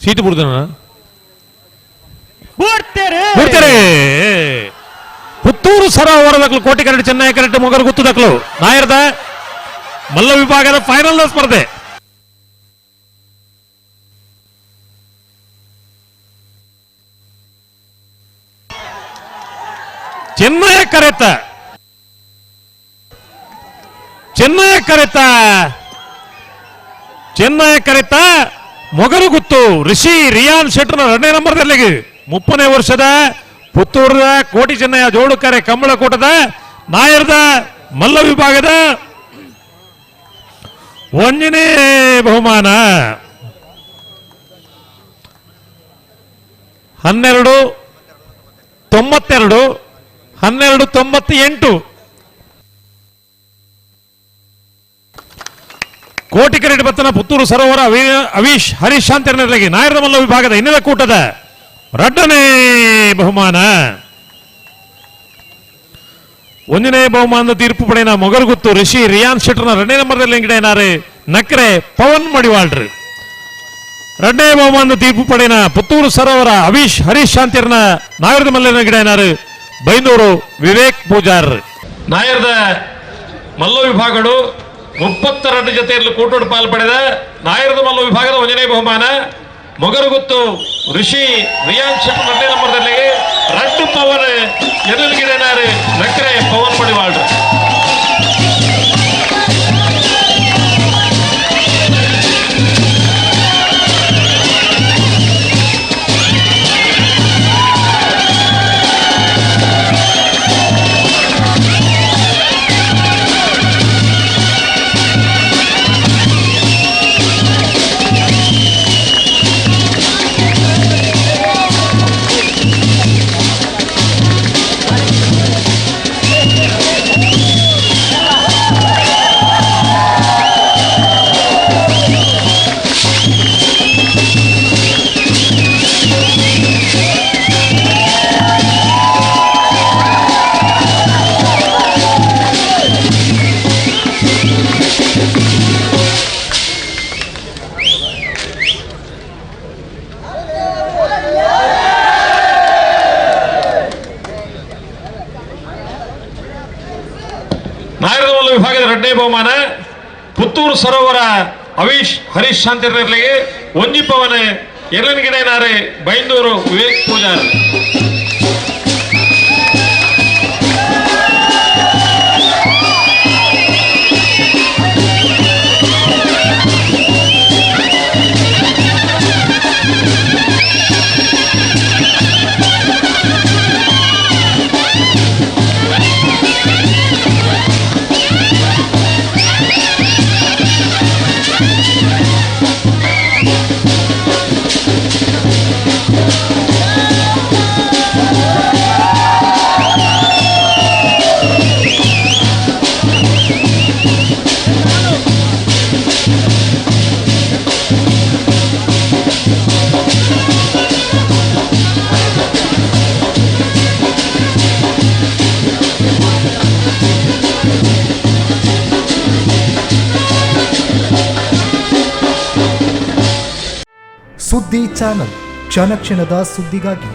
ಚೀಟಿ ಬುಡ್ದನ ಬೂಡ್ತೇರು ಬಿಡ್ತಾರೆ. ಪುತ್ತೂರು ಸರೋವರದಕ್ಲು ಕೋಟಿ ಕರಡಿ ಚೆನ್ನೈ ಕರಡಿ ಮೊಗರು ಗುತ್ತದಕ್ಲು ನಾಯರ್ದ ಮಲ್ಲ ವಿಭಾಗದ ಫೈನಲ್ ಸ್ಪರ್ಧೆ. ಚೆನ್ನೈ ಕರೆತ, ಚೆನ್ನೈ ಕರೆತ, ಚೆನ್ನೈ ಕರೆತ ಮೊಗರುಗುತ್ತು ಋಷಿ ರಿಯಾನ್ ಶೆಟ್ಟರ್ನ ಎರಡನೇ ನಂಬರ್ದಲ್ಲಿ 30ನೇ ವರ್ಷದ ಪುತ್ತೂರದ ಕೋಟಿ ಚೆನ್ನಯ್ಯ ಜೋಡುಕರೆ ಕಂಬಳಕೋಟದ ನಾಯರ್ದ ಮಲ್ಲ ವಿಭಾಗದ 1ನೇ ಬಹುಮಾನ. 12.92, 12.98. ಕೋಟಿ ಕರೆಡಿ ಬತ್ತನ ಪುತ್ತೂರು ಸರೋವರ ಅವೀಶ್ ಹರೀಶ್ ಶಾಂತಿರ್ನರ್ಲಗಿ ನಾಯರದ ಮಲ್ಲ ವಿಭಾಗದ ಇನ್ನಿದ ಕೂಟದ 2ನೇ ಬಹುಮಾನ. 1ನೇ ಬಹುಮಾನದ ತೀರ್ಪು ಪಡೆಯನ ಮೊಗರುಗುತ್ತು ಋಷಿ ರಿಯಾನ್ ಶೆಟ್ಟರ್ನ 2ನೇ ನಂಬರ್ದಲ್ಲಿ ಎಂಗಿಡೇನಾರು ನಕ್ರೆ ಪವನ್ ಮಡಿವಾಳ್ರು. 2ನೇ ಬಹುಮಾನದ ತೀರ್ಪು ಪಡೆಯನ ಪುತ್ತೂರು ಸರೋವರ ಅವೀಶ್ ಹರೀಶ್ ಶಾಂತಿರ್ನ ನಾಯರದ ಮಲ್ಲನ ಗಿಡೇನಾರು ಬೈಂದೂರು ವಿವೇಕ್ ಪೂಜಾರ್. ನಾಯರದ ಮಲ್ಲ ವಿಭಾಗಗಳು 32 ಜೊತೆಯಲ್ಲಿ ಕೂಟೋಡು ಪಾಲು ಪಡೆದ ನಾಯರದ ಮಲ್ಲ ವಿಭಾಗದ 1ನೇ ಬಹುಮಾನ ಮೊಗರುಗುತ್ತು ಋಷಿ ರಿಯಾನ್ ಶೆಟ್ಟರ್ 2ನೇ ನಂಬರ್ದಲ್ಲಿ 2 ಪವನ್ ಎದುರುಗಿಡೇನಾರು ನಕ್ರೆ ಪವನ್ ಮಡಿವಾಳ್ರು. ನಾಯರದಮಲ್ಲ ವಿಭಾಗದ 2ನೇ ಬಹುಮಾನ ಪುತ್ತೂರು ಸರೋವರ ಅವೀಶ್ ಹರೀಶ್ ಶಾಂತಿರ್ನರ್ಲಿಗೆ ಒಂಜಿ ಪವನ ಎರಡನಗಿಡೇನಾರೆ ಬೈಂದೂರು ವಿವೇಕ್ ಪೂಜಾರ್. ಸುದ್ದಿ ಚಾನಲ್ ಕ್ಷಣ ಕ್ಷಣದ ಸುದ್ದಿಗಾಗಿ.